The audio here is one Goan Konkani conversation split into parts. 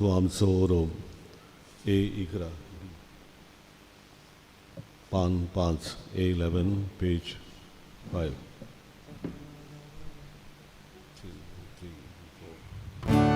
तूं आमचो रोम ए 11 पान 5 A 11 page 5. 2, 3, 4.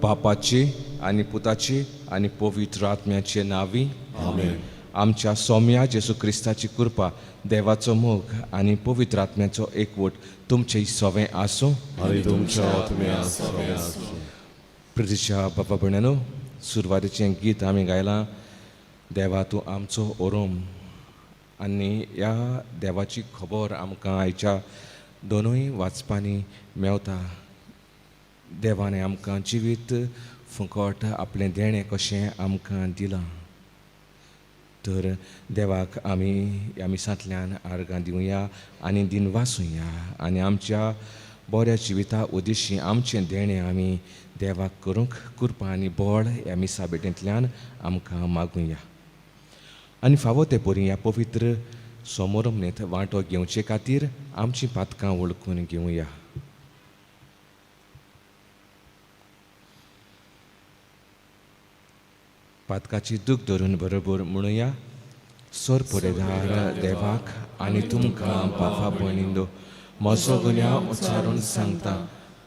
बापाची आनी पुताची आनी पवित्र आत्म्याचे नांवी आमेन. आमच्या सोम्या जेजू क्रिस्ताची कृपा, देवाचो मोग आनी पवित्र आत्म्याचो एकवट तुमचे सवें आसूं आनी तुमच्या आत्म्या सवें आसूं. प्रतिशा बाबा भयणानो, सुरवातीचें गीत आमी गायलां, देवा तूं आमचो ओरोम. आनी ह्या देवाची खबर आमकां आयच्या दोनूय वाचपांनी मेवता. देवान आमकां जिवीत फुकट आपलें देणें कशें आमकां दिलां, तर देवाक आमी ह्या मिसांतल्यान आर्गां दिवया आनी दिनवासुया आनी आमच्या बऱ्या जिविता उद्देशी आमचें देणें आमी देवाक करूंक कृपा आनी बळ ह्या मिसा भेटेंतल्यान आमकां मागुया. आनी फावो ते परी ह्या पवित्र सोमोरमनेंत वांटो घेवचे खातीर आमचीं पातकां वळखून घेवया. पातकाची दूख धरून बरोबर म्हणुया, सोर पुरेदार देवाक आनी तुमकां बाबा भयणींनो म्हजो गुन्यांव उच्चारून सांगता,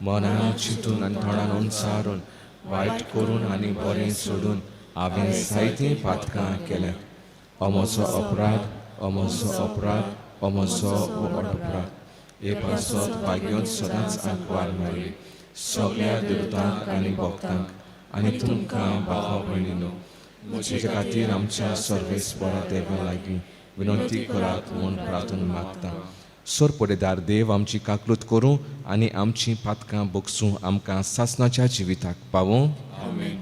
मनान चिंतून आनी तोंडान उंचारून वायट करून आनी बरें सोडून हांवें जायतीं पातकां केल्या. हो म्हजो अपराध, हो म्हजो अपराध, हो म्हजो व्हड अपराध. हे पासत भाग्योन सदांच आंकवार मारी सगळ्या दुर्तांक आनी भक्तांक आनी तुमकां बाबा भयणींनो म्हजे खातीर आमच्या सर्वेस्परा देवा लागीं विनंती करात म्हूण प्रार्थना मागता. सोरपडेदार देव आमची काकलूत करूं आनी आमचीं पातकां बगसूं आमकां सासणाच्या जिविताक पावूं. आमेन.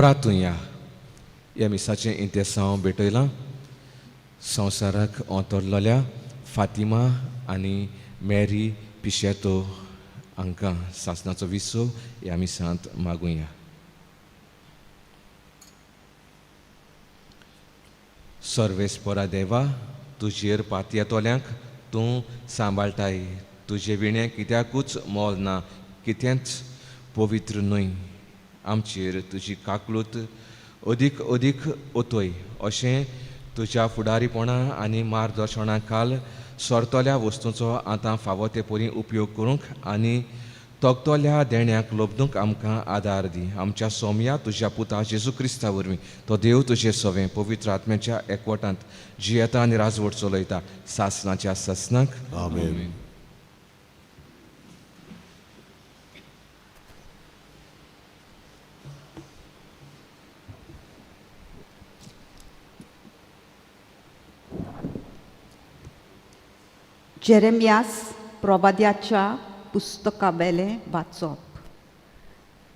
प्रातुया. ह्या मिसाचें इंतेसांव भेटयलां संवसाराक अंतरलेल्या फातिमा आनी मॅरी पिशेतो हांकां सासणाचो विसव ह्या मिसांत मागुया. सर्वेस्परा देवा, तुजेर पातयेतल्यांक तूं सांबाळटाय. तुजे विणें कित्याकूच मोल ना, कितेंच पवित्र न्हय. आमचेर तुजी काकलूत अदीक अदीक ओतय, अशें तुज्या फुडारीपणा आनी मार्गदर्शना खाल सरतल्या वस्तूंचो आतां फावो ते परी उपयोग करूंक आनी तगतल्या देण्याक लब्दूंक आमकां आदार दी. आमच्या सोमया तुज्या पुता जेजू क्रिस्ता वरवीं, तो देव तुजे सवें पवित्र आत्म्याच्या एकवटांत जियेता आनी राजवट चलयता सासणाच्या सासणाक. आमेन. जेरेमियास प्रवाद्याच्या पुस्तकावेलें वाचप.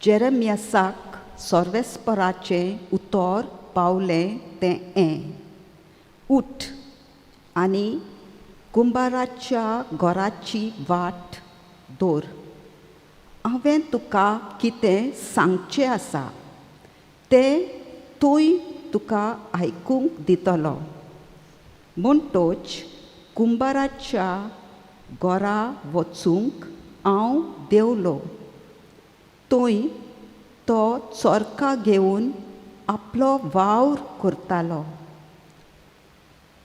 जेरेमियासाक सर्वेस्पराचें उतर पावलें तें हें, उठ आनी कुंबाराच्या घराची वाट दवर, हांवें तुका कितें सांगचें आसा तें तूंय तुका आयकूंक दितलो. म्हणटोच कुंबाराच्या घरा वचूंक हांव देंवलो, थंय तो चोरका घेवन आपलो वावर करतालो.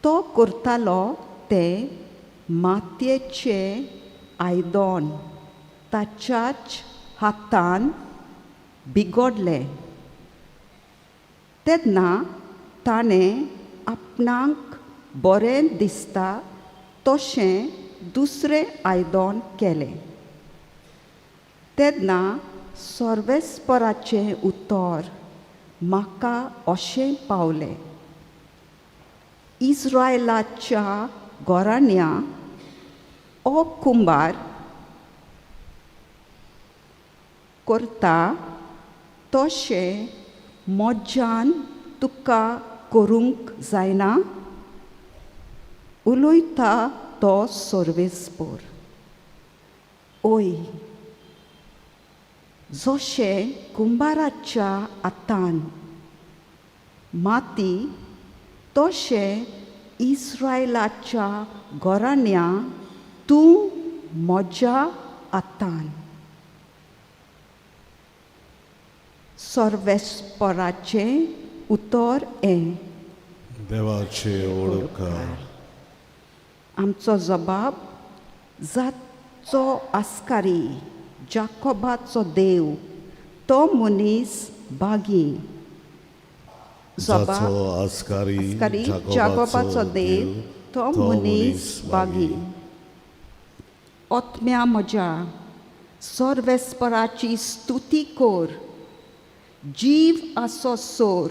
तो करतालो तें मातयेचें आयदन ताच्याच हातान बिगडलें. तेन्ना ताणें आपणाक बरें दिसता तशें दुसरें आयदन केलें. तेन्ना सर्वेस्पराचें उतर म्हाका अशें पावलें, इस्रायलाच्या घराण्या ओ कुंबार करता तशें म्हज्यान तुका करूंक जायना, उलयता तो सर्वेस्पर. ओय, जशें कुंबाराच्या हातान माती तशें इस्रायलाच्या घराण्या तूं म्हज्या हातान. सर्वेस्पराचें उतर हें. देवाचे ओळख. आमचो जबाब जाचो आस्कारी जाकोबाचो देव तो मनीस बागी. जाचो आस्कारी आस्कारी जाकोबाचो देव तो मनीस बागी. आत्म्या म्हज्या सर्वेस्पराची स्तुती कर, जीव आसो सोर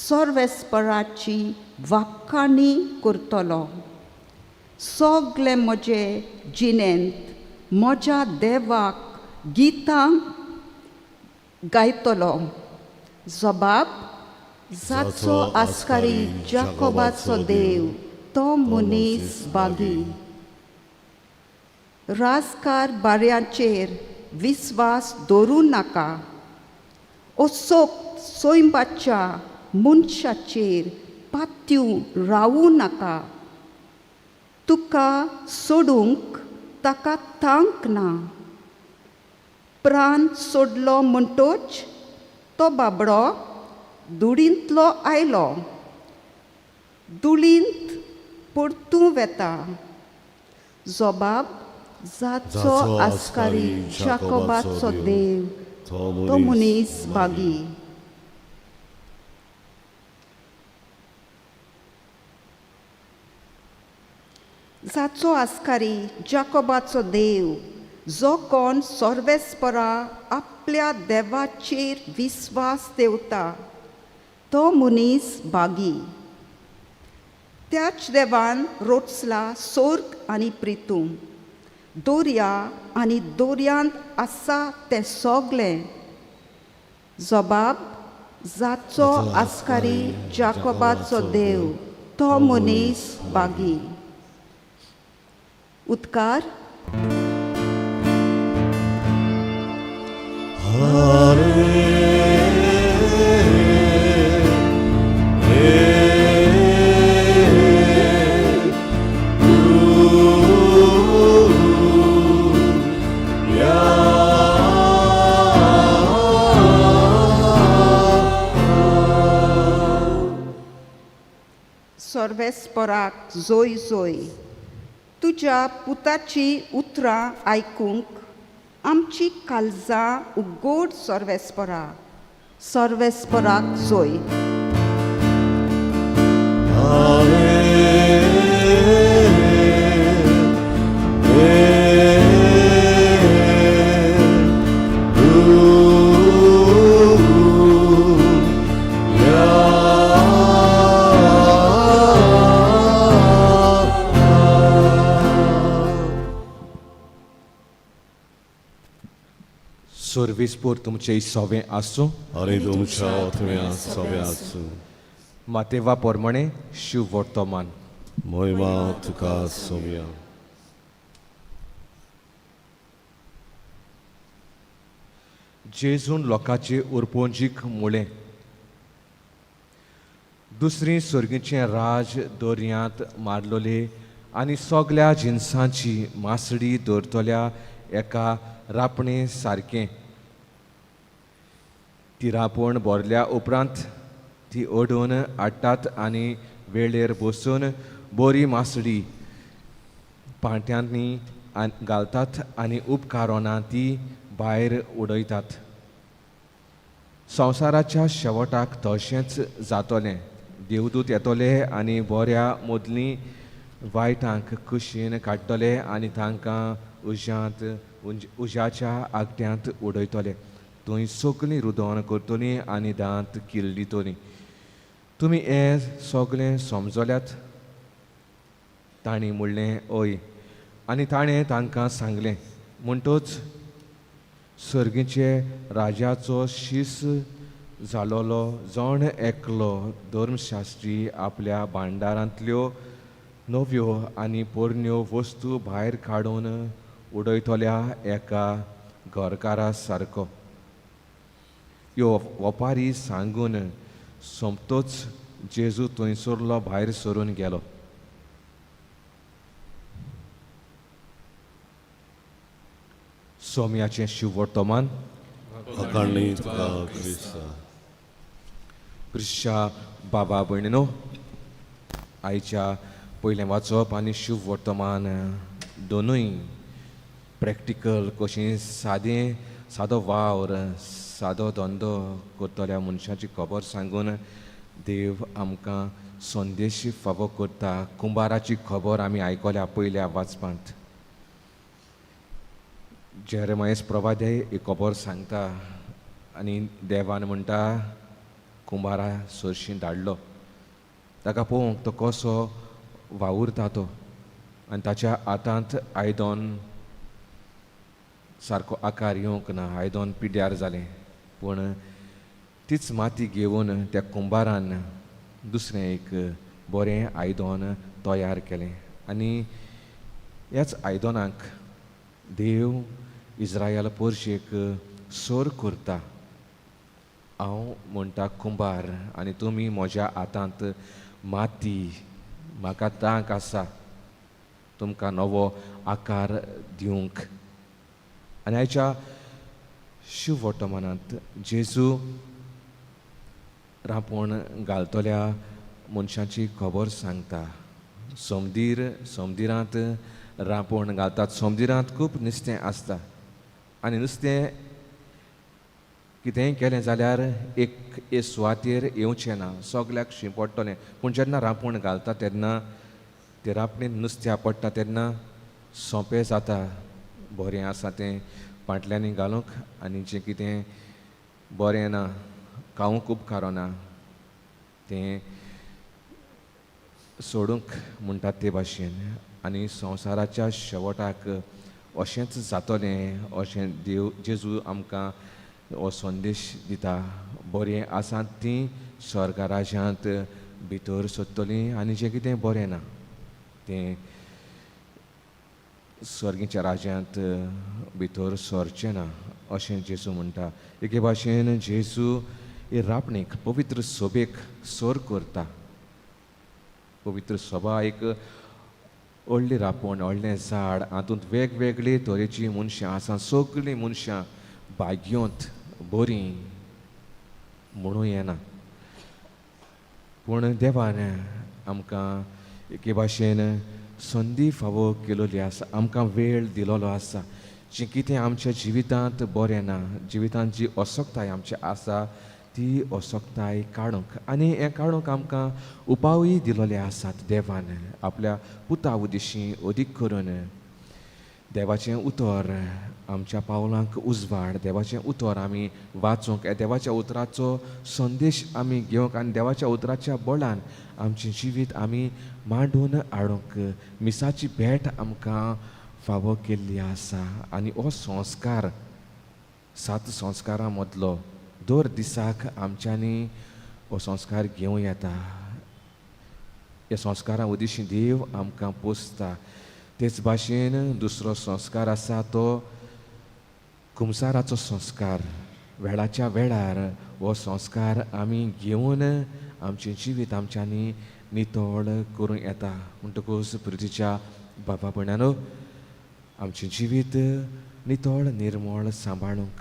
सर्वेस्पराची वाखाणी करतलो. सगळे म्हजे जिणेंत म्हज्या देवाक गितां गायतलो. जबाब जाचो आस्कारी जाकोबाचो देव तो मनीस बागी. राजकार बाऱ्यांचेर विस्वास दवरूं नाका, असोक सोयंबाच्या मनशाचेर पात्यूं रावूं नाका. तुका सोडूंक ताका तांक ना, प्राण सोडलो म्हणटोच तो बाबडो दुडींतलो आयलो, दुडींत परतूं वेता. जबाब जाचो आस्कारी जाकोबाचो देव तो मनीस बागी. जाचो आस्कारी जाकोबाचो देव जो कोण सर्वेस्परा आपल्या देवाचेर विस्वास देवता तो मनीस बागी. त्याच देवान रोचला सोर्ग आनी प्रितूम, दोर्या आनी दोर्यांत आसा तें सगलें. जबाब जाचो आस्कारी जाकोबाचो देव तो मनीस बागी. उदकार. सर्वेस्पराक जोय जोय. तुज्या पुताची उतरां आयकूंक आमची काळजां उगोड सर्वेस्परा. सर्वेस्पराक जोय. सर्वेस्पोर तुमचे सोवें आसूं. आनी तुमच्या आत्म्या सोबे आसूं. मातेवा पोरमणे शिव वर्तमान. मोहिमा तुका सोम्या. जेजून लोकांचे उरपोंजीक मुळें, दुसरी सर्गीचें राज दर्यांत मारलोले आनी सगल्या जिनसांची मासडी दवरतल्या एका रापणे सारकें. ती रापण भरल्या उपरांत ती ओडून हाडटात आनी वेळेर बसून बरी मासडी पांट्यांनी घालतात आनी उपकारोना ती भायर उडयतात. संवसाराच्या शेवटाक तशेंच जातलें. देवदूत येतले आनी बऱ्या मदलीं वायटांक कुशीन काडटले आनी तांकां उज्यांत उज्याच्या आगट्यांत उडयतले. थंय सगळीं रुदोन करतलीं आनी दांत किल्लितलीं. तुमी हें सगळें समजल्यात? तांणी म्हणलें हय. आनी ताणें तांकां सांगलें, म्हणटच सर्गीचे राजाचो शीस जालोलो जण एकलो धर्मशास्त्री आपल्या भांडारांतल्यो नव्यो आनी पोरण्यो वस्तू भायर काडून उडयतल्या एका घरकारा सारको. ह्यो वपारी सांगून सोंपतोच जेजू थंयसरलो भायर सरून गेलो. सोम्याचें शिववर्तमान. आकाणी तुका क्रिस्ता. क्रिश्चा बाबा भयणीनो, आयच्या पयलें वाचप आनी शुभवर्तमान दोनूय प्रॅक्टिकल कशी सादें सादो वावर सादो धंदो करतल्या मनशाची खबर सांगून देव आमकां संदेश फावो करता. कुंबाराची खबर आमी आयकल्या पयल्या वाचपांत. जेरेमायस प्रवादे ही खबर सांगता आनी देवान म्हणटा कुंबारा सरशी धाडलो ताका पळोवंक तो कसो वावुरता तो आनी ताच्या हातांत आयदन सारको आकार येवंक ना, आयदन पिड्ड्यार जालें. पूण तीच माती घेवन त्या कुंबारान दुसरें एक बरें आयदन तयार केलें आनी ह्याच आयदनाक देव इज्रायल पोरशेक सोर करता. हांव म्हणटा कुंबार आनी तुमी म्हज्या हातांत माती, म्हाका तांक आसा तुमकां नवो आकार दिवंक. आनी आयच्या शिववर्तमानांत जेजू रांपोण घालतल्या मनशाची खबर सांगता. सोमदीर सोमदिरांत रांपोण घालतात. सोमदिरांत खूब नुस्तें आसता आनी नुस्तें कितेंय केलें जाल्यार एक सुवातेर येवचें ना, सगल्याक शिंपडटलें. पूण जेन्ना रांपोण घालता तेन्ना ते रांपणीन नुस्त्या पडटा तेन्ना सोंपें जाता, बरें आसा तें पांटल्यांनी घालूंक आनी जें कितें बरें ना खावंक उपकारना तें सोडूंक म्हणटात ते भाशेन. आनी संवसाराच्या शेवटाक अशेंच जातलें अशें देव जेजू आमकां हो संदेश दिता. बरें आसात तीं स्वर्गा राज्यांत भितर सोदतलीं आनी जें कितें बरें ना तें स्वर्गीच्या राज्यांत भितर सरचें ना अशें जेजू म्हणटा. एके भाशेन जेजू हे रापणीक पवित्र सभेक सर करता. पवित्र सभा एक व्हडली रापण, व्हडलें झाड, हातूंत वेगवेगळे तरेचीं मनशां आसा. सगळीं मनशां भाग्योंत बरीं म्हणूं येना, पूण देवान आमकां एके भाशेन संदी फावो केलोली आसा, आमकां वेळ दिलोलो आसा. जें कितें आमच्या जिवितांत बरें ना, जिवितांत जी असक्ताय आमची आसा ती असक्ताय काडूंक, आनी हें काडूंक आमकां उपावूय दिलोले आसात देवान आपल्या पुता उदेशी. अदीक करून देवाचें उतर आमच्या पावलांक उजवाड, देवाचें उतर आमी वाचूंक, देवाच्या उतराचो संदेश आमी घेवंक आनी देवाच्या उतराच्या बळान आमचें जिवीत आमी मांडून हाडूंक मिसाची भेट आमकां फावो केल्ली आसा. आनी हो संस्कार सात संस्कारां मदलो दर दिसाक आमच्यांनी हो संस्कार घेवं येता. ह्या संस्कारां उदेशी देव आमकां पोसता. तेच भाशेन दुसरो संस्कार आसा तो कुमसाराचो संस्कार. वेळाच्या वेळार हो संस्कार आमी घेवन आमचें जिवीत आमच्यांनी नितळ करूं येता. म्हणटकूच प्रितीच्या बाबा भयणानो, आमचें जिवीत नितळ निर्मळ सांबाळूंक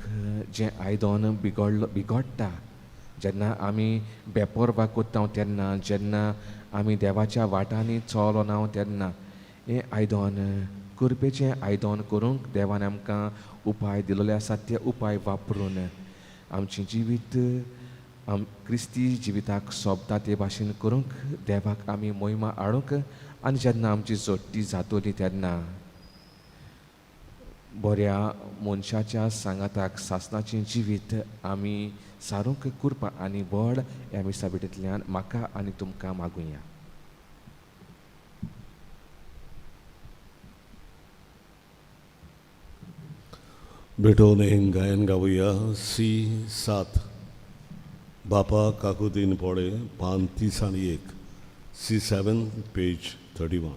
जें आयदन बिगडटा जेन्ना आमी बेपोरवा करता तेन्ना, जेन्ना आमी देवाच्या वाटांनी चलना तेन्ना हें आयदन करपेचें आयदन करूंक देवान आमकां उपाय दिलोले आसात. ते उपाय वापरून आमचें जिवीत क्रिस्ती जिविताक सोबता ते भाशेन करूंक देवाक आमी मोहिमा हाडूंक, आनी जेन्ना आमची जोडटी जातली तेन्ना बऱ्या मनशाच्या सांगाताक सासणाचें जिवीत आमी सारूंक कृपा आनी बळ ह्या मिसा भेटेंतल्यान म्हाका आनी तुमकां मागुया. भेटोवन एक गायन गावया सी 7 बापा काकुतीन पोळे पान 30 आनी 1 सी 7 पेज 31.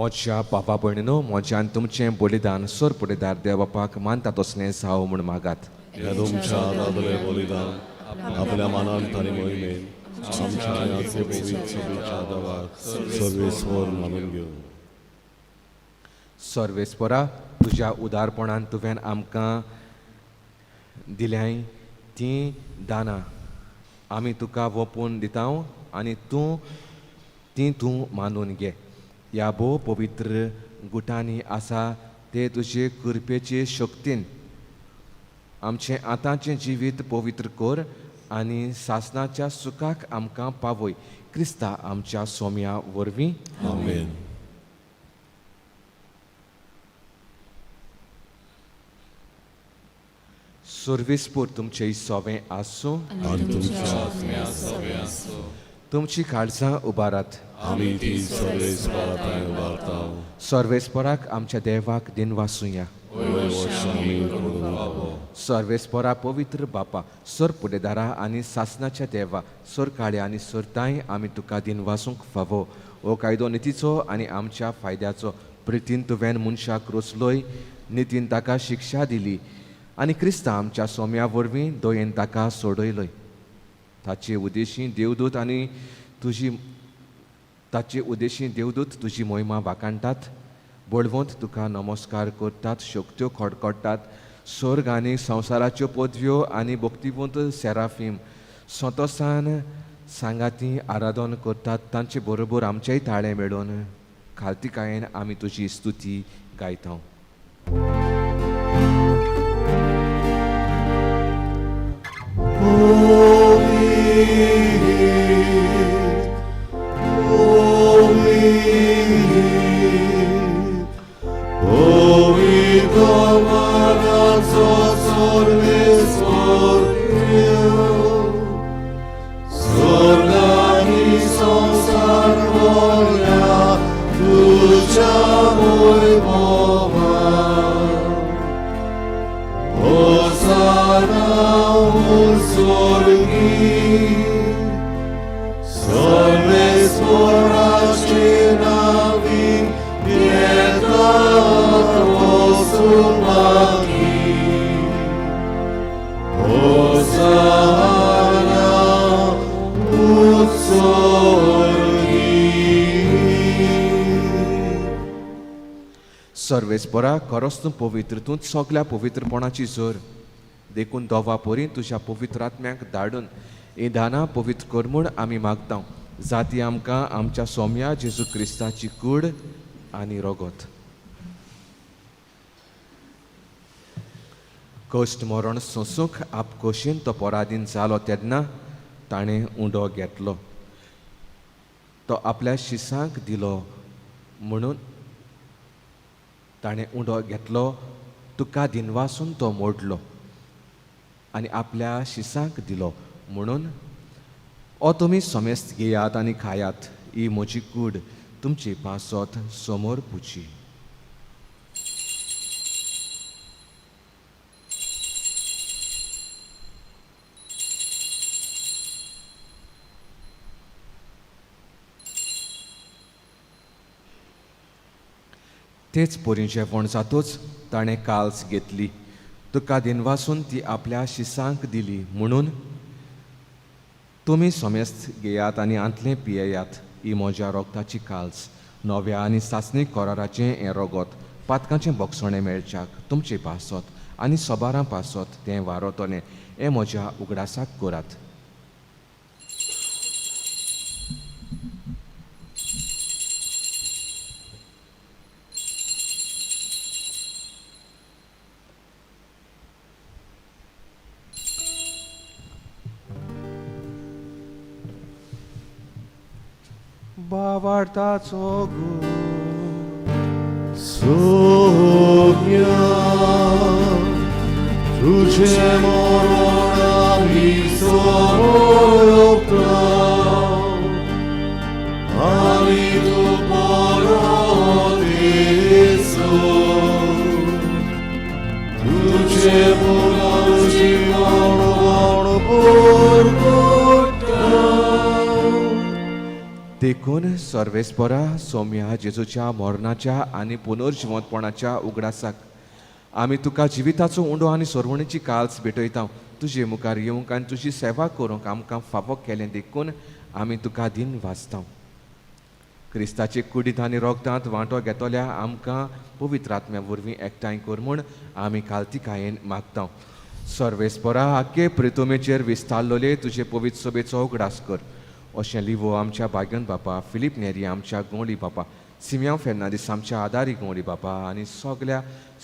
म्हज्या बाबा भयणीनो, म्हज्यान तुमचें बलिदान सोर बलिदार देव बापाक मानता तसलें जावं म्हूण मागात. ह्या तुमच्या हातांतलें बलिदान आपल्या मानान आनी मोहिमेन आमच्या ह्या पवित्र सभेच्या देवाक सर्वेस्वर मानून घेवं. सर्वेस्परा, तुज्या उदारपणान तुवें आमकां दिल्याय तीं दानां आमी तुका वोपून दिता आनी तूं तीं तूं मानून घे. ह्या भोव पवित्र गुटांनी आसा ते तुजे कृपेचे शक्तीन आमचें आतांचें जिवीत पवित्र कर आनी सासणाच्या सुखाक आमकां पावय क्रिस्ता आमच्या सोम्या वरवीं. आमेन. सर्वेस्पोर तुमचें सोवें आसूं आनी तुमच्या आत्म्या सवें आसूं. तुमची काळजां उबारात. आमी ती सर्वेस्पराताय उबारता. सर्वेस्पराक आमच्या देवाक दिनवासुया. वय वर्ष आमी करूंक फावो. सर्वेस्परा पवित्र बापा सर पुडेदारा आनी सासनाच्या देवा सर काळ्या आनी सरताय आमी तुका दिनवासूंक फावो. हो कायदो नितीचो आनी आमच्या फायद्याचो. प्रितीन तुवें मनशाक रोसलोय, नितीन ताका शिक्षा दिली आनी क्रिस्ता आमच्या सोम्या वरवीं दयेन ताका सोडयलोय. ताचे उदेशी देवदूत आनी तुजी ताचे उदेशी देवदूत तुजी मोहिमा वाखाणटात, बळवंत तुका नमस्कार करतात, शक्त्यो खडखडटात. स्वर्ग आनी संवसाराच्यो पदव्यो आनी भक्तिवंत सेराफीम संतोसान सांगाती आराधन करतात. तांचे बरोबर आमचेय ताळे मेळून खालतिकायेन आमी तुजी स्तुती गायता. सर्वेस्परा खरोच तूं पवित्र, तूं सगल्या पवित्रपणाची जोर. देखून दोवा परी तुज्या पवित्र आत्म्याक धाडून ही दानां पवित्र कर म्हूण आमी मागता. जाती आमकां आमच्या सोम्या जेजू क्रिस्ताची कूड आनी रगत. कश्ट मरण सोंसूंक आपकोशीन तो पराधीन जालो तेन्ना ताणें उंडो घेतलो. तो आपल्या शिसांक दिलो म्हणून ताणें उंडो घेतलो. तुका दिनवासून तो मोडलो आनी आपल्या शिसांक दिलो म्हणून ओ तुमी समेस्त घेयात आनी खायात. ही म्हजी कूड तुमची पासत समोर पुची. तेच परी जेवण जातूच ताणें काल्स घेतली. तुका दिनवासून ती आपल्या शिसांक दिली म्हणून तुमी समेस्त घेयात आनी आंतलें पियेयात. ही म्हज्या रोगताची काल्स, नव्या आनी सासणी कराराचें हें रगत पातकांचें बोगसणें मेळच्याक तुमचे पासत आनी सोबारां पासत तें वारोतलें. हें म्हज्या उगडासाक करात. भावार्थाचो गूण सोम्या तुझें मरण आमी समर्पता आनी तूं परत येसो तुझें पुनर्जीवन परगट्टा. देखून सर्वेस्परा सोम्या जेजूच्या मरणाच्या आनी पुनर्जिवंतपणाच्या उगडासाक आमी तुका जिविताचो उंडो आनी सरवणीची काल्स भेटयता. तुजे मुखार येवंक आनी तुजी सेवा करूंक आमकां फावो केलें देखून आमी तुका दिन वाचता. क्रिस्ताचे कुडींत आनी रोगदांत वांटो घेतल्या आमकां पवित्र आत्म्या वरवीं एकठांय कर म्हूण आमी कालतिकायेन मागता. सर्वेस्परा आख्खे प्रितुमेचेर विस्तारलोले तुजे पवित्र सभेचो उगडास कर. अशें लिवो आमच्या भाग्यन बापा, फिलीप नेरी आमच्या गोंडी बापा, सिमियांव फेर्नांदीस आमच्या आदारी गवरी बापा आनी सगल्या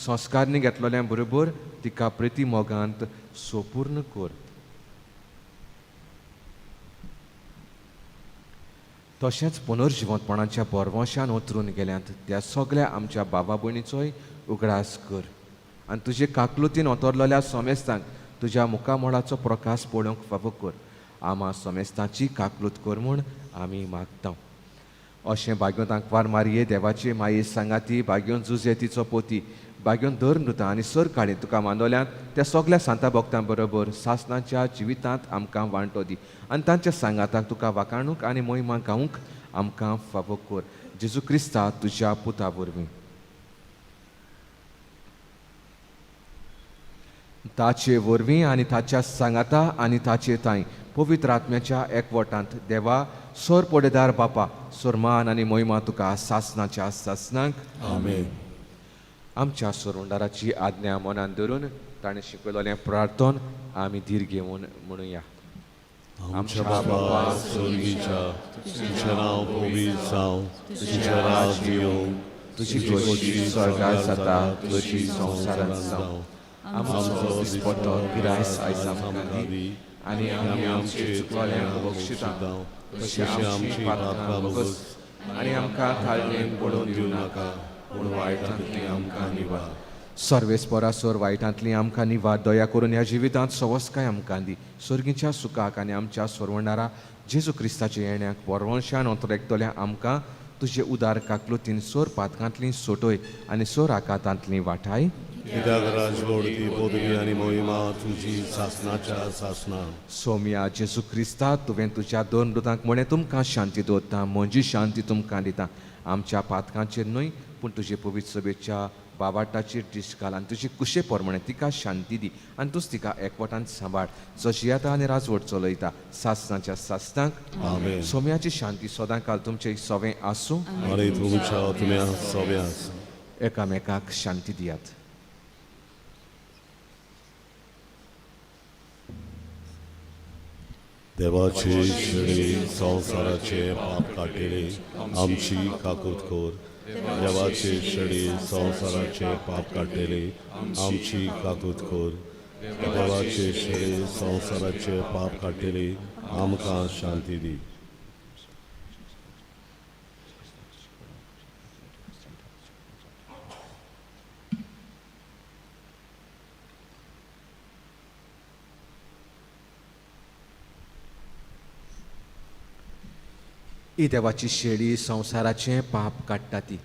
संस्कारणी घेतलेल्या बरोबर तिका प्रिती मोगांत सोपूर्ण कर. तशेंच पुनर्जिवंतपणाच्या बरवंशान उतरून गेल्यांत त्या सगल्या आमच्या बाबा भयणीचोय उगडास कर आनी तुजे काकलुतीन ओतरलेल्या सोमेस्तांक तुज्या मुखामोळाचो प्रकाश पळोवंक फावो कर. आमा सोमेस्तांची काकलूत कर म्हूण आमी मागता. अशें भाग्योन आंकवार मारये देवाचे माये सांगाती, भाग्योन जुजे तिचो पोती, भाग्योन धर नुता आनी सर काळी तुका मानवल्यांत त्या सगल्या सांता भक्तां बरोबर सासणाच्या जिवितांत आमकां वांटो दी आनी तांच्या सांगाताक तुका वाखाणूंक आनी मोहिमा गावूंक आमकां फावो कर. जेजू क्रिस्ता तुज्या पुता वरवीं. ताचे वरवीं आनी ताच्या सांगाता आनी ताचे तांय पवित्र आत्म्याच्या एकवटांत देवा सोर पडेदार बापा सोरमान आनी मोहिमा तुका सासणाच्या सासणाक. आमेन. आमच्या सोरुंडाराची आज्ञा मनान धरून ताणें शिकयलेलें प्रार्थन आमी धीर घेवन म्हणुया. आमच्या बाबा स्वर्गीच्या, तुझें नांव पवित्र जावं, तुझें राज येवं, तुजी खोशी स्वर्गार जाता तशी संवसारांत जावं. आमचो दिसपट्टो गिरायस आयज आमकां दी आनी आमी आमचे चुकलेल्यांक बक्षिता तशी आमची पातकां भोगस आनी आमकां थाळणेन पडोवन दिवं नाका, पूण वायटांतली आमकां निवार. सर्वेस्परा सोर वायटांतली आमकां निवार. दया करून ह्या जिवितांत सवस्काय आमकां दी. सर्गीच्या सुखाक आनी आमच्या सोरवणारा जेजू क्रिस्ताच्या येण्याक बरवंशान अंतरेकतल्या आमकां तुजे उदार काकलुतीन सोर पातकांतली सोटय आनी सोर आकातांतली वाठाय. कित्याक राजवडती पदवी आनी मोहिमा तुजी सासणाच्या सासणा. सोम्या जेजू क्रिस्ता, तुवें तुज्या दोन दुतांक म्हणें तुमकां शांती दवरता, म्हजी शांती तुमकां दिता. आमच्या पातकांचेर न्हय पूण तुजे पवित्र सभेच्या बाबाटाचेर दिश्ट घाल आनी तुजी कुशे प्रमाणे तिका शांती दी आनी तूंच तिका एकवटान सांबाळ, जो जियेता आनी राजवट चलयता सासणाच्या सासणाक. आमेन. सोम्याची शांती सदां काल तुमचे सवें आसूं आनी तुमच्या आत्म्या सवें आसूं. एकामेकाक शांती दियात. देवाचे शेळी संवसाराचे पाप काडटले आमची काकूत कर. देवाचे शेळी संवसाराचे पाप काडटले आमची काकूत कर. देवाचे शेळी संवसाराचे पाप काडटले आमकां शांती दी. ही देवाची शेळी संवसाराचें पाप काडटा ती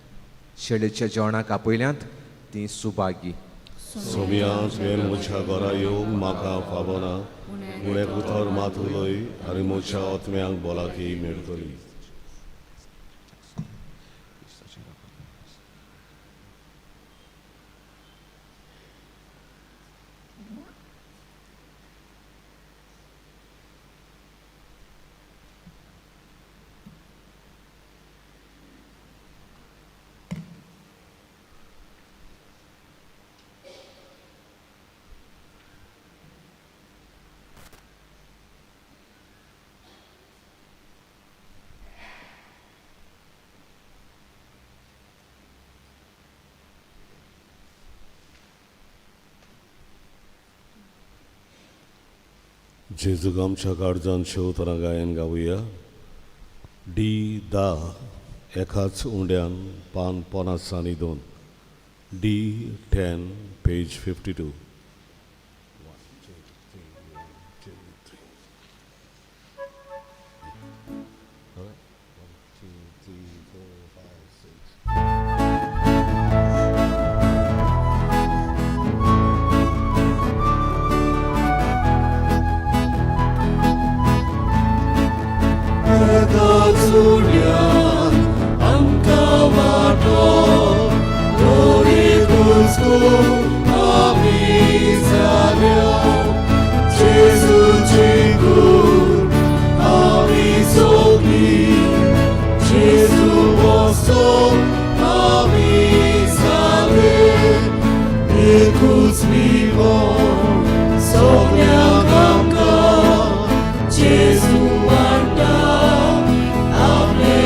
शेळेच्या जेवणाक आपयल्यांत ती सुभागी. सोम्या, तुवें म्हज्या घरा येवंक म्हाका फावना, पूण एक उतर मात उलय आनी म्हज्या आत्म्याक भलायकी मेळटली. जेजूक आमच्या काळजान शेवतरां गायन गावया. डी दा एकाच उंड्यान पान 50 आनी 2. D 10 page 52. Jesu manda, आपले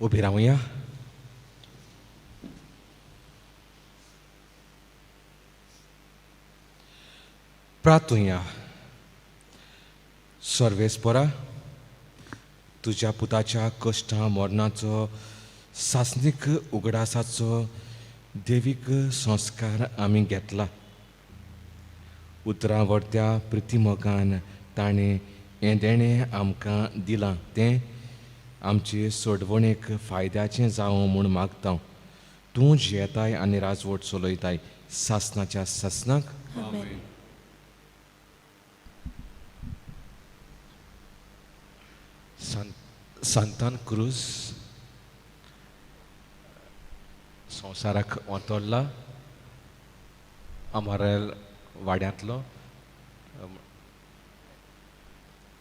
उबी रावया. प्रार्थुया. सर्वेस्परा, तुज्या पुताच्या कश्टां मरणाचो सासणीक उगडासाचो देवीक संस्कार आमी घेतला. उतरां व्हरत्या प्रितीमोगान ताणें हें देणें आमकां दिलां तें आमचे सोडवणेक फायद्याचें जावं म्हूण मागता. तूं जियेताय आनी राजवट चलयताय सासणाच्या सासणाक. सांतान क्रूज संवसाराक अंतरला आमारेल वाड्यांतलो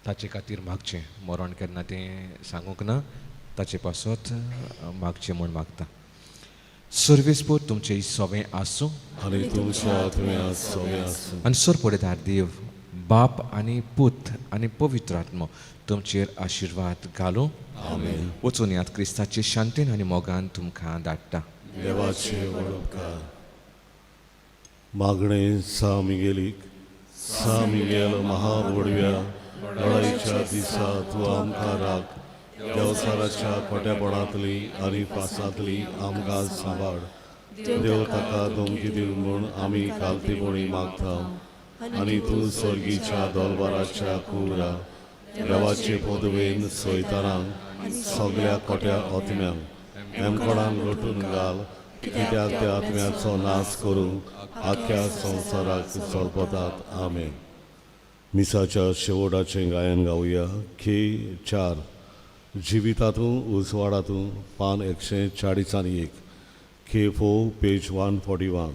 ताचे खातीर मागचें मरण केन्ना तें सांगूंक ना, ताचे पासत मागचें म्हूण मागता. सर्वेस्पोर तुमचें सवें आसूं आनी तुमच्या आत्म्यांत सवें आसूं. आनी सरपळेदार देव बाप आनी पूत आनी पवित्र आत्मो तुमचेर आशिर्वाद घालूं. आमेन. वचून यात क्रिस्ताचे शांतीन आनी मोगान तुमकां धाडटा. देवाचे व्हड उपकार. मागणें सा मिगेलीक, सा मिगेल महावडव्या लढाईच्या दिसा तूं आमकां राख. देवचाराच्या खोटेपणांतली आनी फासांतली आमकां सांबाळ. देव ताका धमकी दिव म्हूण आमी कालतीपणी मागता. आनी तूं सर्गीच्या दोलबाराच्या कुवरा देवाचे पदवेन सयतानांक सगल्या खोट्या आत्म्यांक हेमकोणाक लोटून घाल, कित्याक त्या आत्म्याचो नाश करूंक आख्ख्या संवसाराक चलपतात. आमेन. मिसाच्या शेवटाचें गायन गावया. खे 4 जिवितातूं उजवाडातूं, पान 141, खे 4 पेज 141.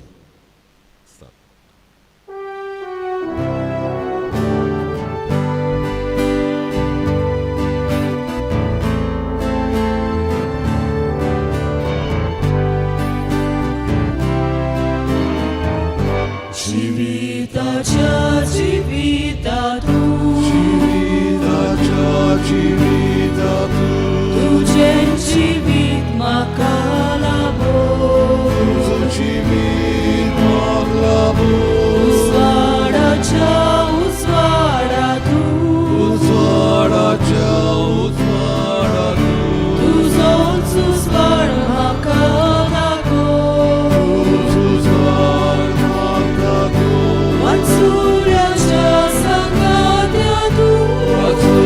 जिविताच्या जिवितातूं, जिविताच्या जिवितातूं, तुजें जिवीत म्हाका लाभो, तुजो जिवीत म्हाका लाभो, उजवाडाच्या उजवाडातूं, उजवाडाच्या उजवाडातूं, तुजोच उजवाड म्हाका दाखो, तुजो उजवाड म्हाका दाखो, वात्सुऱ्याच्या सांगात्या तूं, वात्सुऱ्याच्या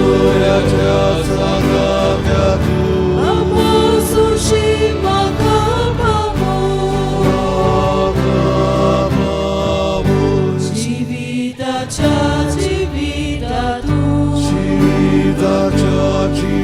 जिविताच्या.